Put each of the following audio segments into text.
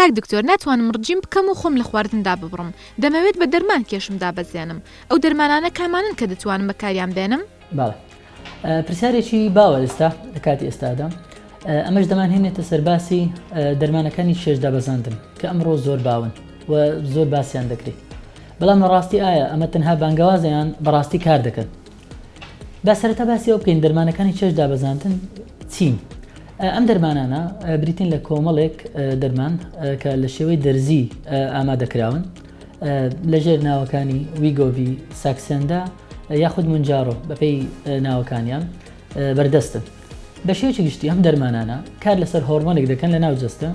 کاک دکتۆر ناتوانم ڕجیم بکەم و خۆم لە خواردن داببڕم دەمەوێت بە دەرمان کێشم دابەزێنم ئەو دەرمانانە کامانەن کە دەتوانم بەکاریان بێنم؟ بەڵێ پرسیارێکی باوە ئێستا لە کاتی ئێستادا ئەمەش دەمانهێنێتە سەر باسی دەرمانەکانی کێش دابەزاندن کە ئەمڕۆ زۆر باون و زۆر باسیان دەکرێت بەڵام لە ڕاستی ئایا ئەمە تەنها بانگەوازە یان بەڕاستی کار دەکەن؟ با سەرەتا باسی ئەو بکەین دەرمانەکانی چێژ دابەزاندن چین؟ ئەم دەرمانانە بریتین لە کۆمەڵێک دەرمان کە لە شێوەی دەرزی ئامادەکراون لەژێر ناوەکانی ویگۆڤی ساکسێندا یاخود مونجارۆ بەپێی ناوەکانیان بەردەستن. بە شێوەیەکی گشتی ئەم دەرمانانە کار لەسەر هۆرمۆنێک دەکەن لە ناو جەستە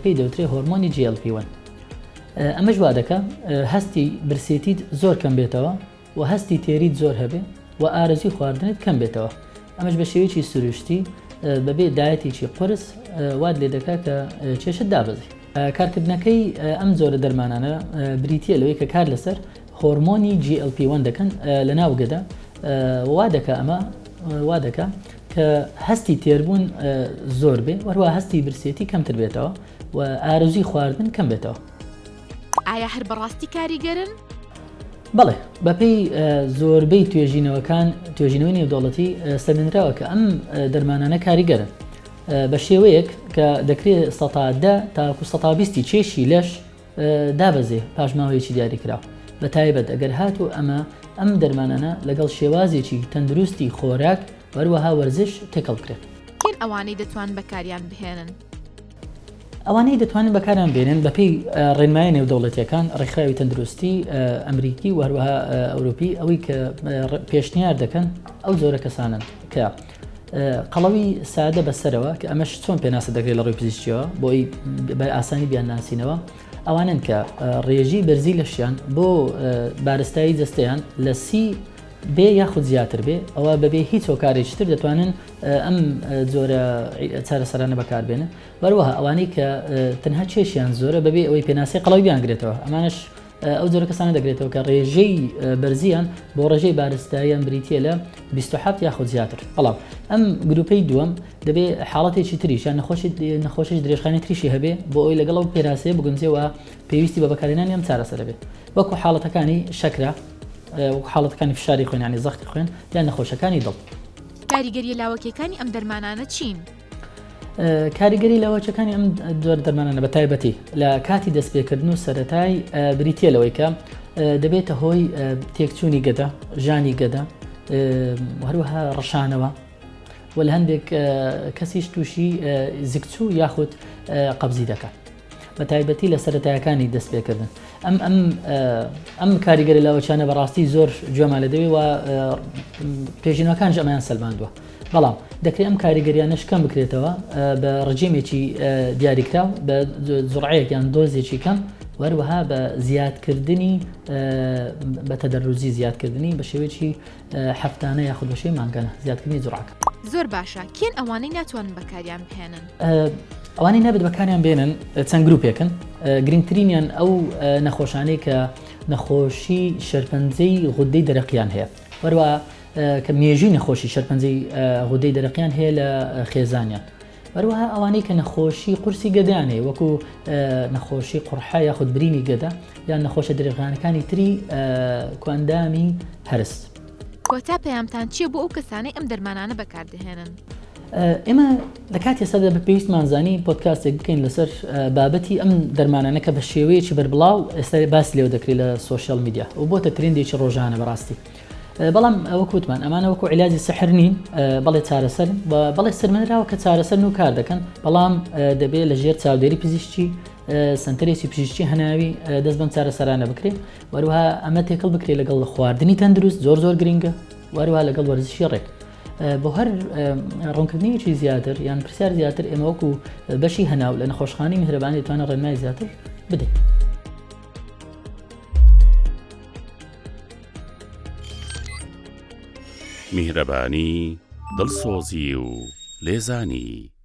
پێی دەوترێ هۆرمۆنی GLP-1 ئەمەش وا دەکا هەستی برسێتیت زۆر کەم بێتەوە و هەستی تێریت زۆر هەبێ و ئارەزووی خواردنت کەم بێتەوە ئەمەش بە شێوەیەکی سروشتی بەبێ دایەتێکی قورس وات لێ دەکا کە کێشت دابەزی. کارکردنەکەی ئەم جۆرە دەرمانانە بریتییە لەوەی کە کار لەسەر هۆرمۆنی GLP-1 دەکەن لە ناو گەدە وا دەکا ئەمە وا دەکا کە هەستی تێربوون زۆر بێ وەروە هەستی برسێتی کەمتر بێتەوە و ئارەزووی خواردن کەم بێتەوە. ئایا هەر بەڕاستی کاریگەرن؟ بەڵێ، بەپێی زۆربەی توێژینەوەکان، توێژینەوەی نێودەوڵەتی سەلمێنراوە کە ئەم دەرمانانە کاریگەرن بە شێوەیەک کە دەکرێت سەتا دە تاکو سەتا بیستی کێشی لەش دابەزێ پاش ماوەیەکی دیاریکراو بە تایبەت ئەگەر هاتوو ئەمە ئەم دەرمانانە لەگەڵ شێوازێکی تەندروستی خۆراک و هەروەها وەرزش تێکەڵ بکرێن. کێن ئەوانەی دەتوان بەکاریان بهێنن؟ ئەوانەی دەتوانن بەکاریان بێنن بەپێی ڕێنمایە نێودەوڵەتیەکان ڕێکخراوی تەندروستی ئەمریکی و هەروەها ئەوروپی ئەوەی کە پێشنیار دەکەن ئەو جۆرە کەسانن کە قەڵەوی سادە بەسەرەوە کە ئەمەش چۆن پێناسە دەکرێت لە ڕووی پزیشکیەوە بۆی بە ئاسانی بیان ناسینەوە ئەوانن کە ڕێژی بەرزی لەشیان بۆ بارستایی جەستەیان لە سی بێ یاخود زیاتر بێ ئەوە بەبێ هیچ هۆکارێکی تر دەتوانن ئەم جۆرە چارەسەرانە بەکاربێنن بەروەها ئەوانەی کە تەنها کێشیان زۆرە بەبێ ئەوەی پێناسەی قەڵەوی بیانگرێتەوە ئەمانش ئەو جۆرە کەسانە دەگرێتەوە کە ڕێژەی بەرزیان بۆ ڕێژەی بارستاییان بریتە لە 27 یاخود زیاتر بەڵام ئەم گروپەی دووەم دەبێ حاڵەتێکی تریش یان نەخۆشی نەخۆشی درێژخانی تریشی هەبێ بۆ ئەوی لەگەڵ ئەو پێناسەیە بگونجێ پێویستی بە بەکارهێنانی ئەم چارەسەرە بێت وەکو حاڵەتەکانی شەکرە وەکو حاڵەتەکانی فشاری خوێن یانی زەختی خوێن یان نەخۆشەکانی دڵ. کاریگەریە لاوەکیەکانی ئەم دەرمانانە چین؟ کاریگەری لاوەکیەکانی ئەم جۆرە دەرمانانە بە تایبەتی لە کاتی دەستپێکردن و سەرەتای بریتیە لەوەی کە دەبێتە هۆی تێکچوونی گەدە، ژانی گەدە، هەروەها ڕشانەوە و لە هەندێک کەسیش تووشی زگچوو یاخود قەبزی دەکات. بە تایبەتی لە سەرەتایەکانی دەست پێکردن ئەم ئەم ئەم کاریگەری لاوەچانە بەڕاستی زۆر گوێمان لە دەوێ و پێژینەکانش ئەمەیان سەلماندووە بەڵام دەکرێت ئەم کاریگەریانەش کەم بکرێتەوە بە ڕژێمێکی دیاریکراو بە جوڕەیەک یان دۆزێکی کەم وەروەها بە زیادکردنی بە تەدەروجی زیادکردنی بە شێوەیەکی هەفتانە یاخود بە شێوەی مانگانە زیادکردنی جوڕەکە. زۆر باشە کێن ئەوانەی ناتوانن بەکاریان بهێنن؟ ئەوانەی نابێت بەکاریان بێنن چەند گروپێکن گرنگترینیان ئەو نەخۆشانەی کە نەخۆشی شێرپەنجەی غودەی دەرەقیان هەیە وەروە کە مێژووی نەخۆشی شێرپەنجەی غودەی دەرەقیان هەیە لە خێزانیان هەروەها ئەوانەی کە نەخۆشی قورسی گەدەیان هەیە وەکو نەخۆشی قوڕحە یاخود برینی گەدە یان نەخۆشە درێژخایەنەکانی تری کۆئەندامی هەرس. کۆتا پەیامتان چییە بۆ ئەو کەسانەی ئەم دەرمانانە بەکاردەهێنن؟ ئێمە لە کاتی ئێستادا بە پێویستمان زانی پۆدکاستێک بکەین لەسەر بابەتی ئەم دەرمانانە کە بە شێوەیەکی بەربڵاو ئێستا باس لێوە دەکرێت لە سۆشیال میدیا و بۆتە ترندێکی ڕۆژانە بەڕاستی. بەڵام وەک وتمان ئەمانە وەکو عیلاجی سحر نین بەڵێ چارەسەر بەڵێ سەلمێنراوە کە چارەسەرن و کار دەکەن بەڵام دەبێت لە ژێر چاودێری پزیشکی سنتەرێکی پزیشکی هەناوی دەست بەم چارەسەرانە بکرێت وەروها ئەمە تێکەڵ بکرێت لەگەڵ خواردنی تەندروست زۆر زۆر گرنگە وەروها لەگەڵ وەرزشی ڕێک بۆ هەر ڕوونکردنەوەیەکی زیاتر یان پرسیار زیاتر ئێمە وەکو بەشی هەناو لە نەخۆشخانەی میهرەبانی دەتوانین ڕێنمای زیاتر بدەین. میهرەبانی، دڵسۆزی و لێزانی.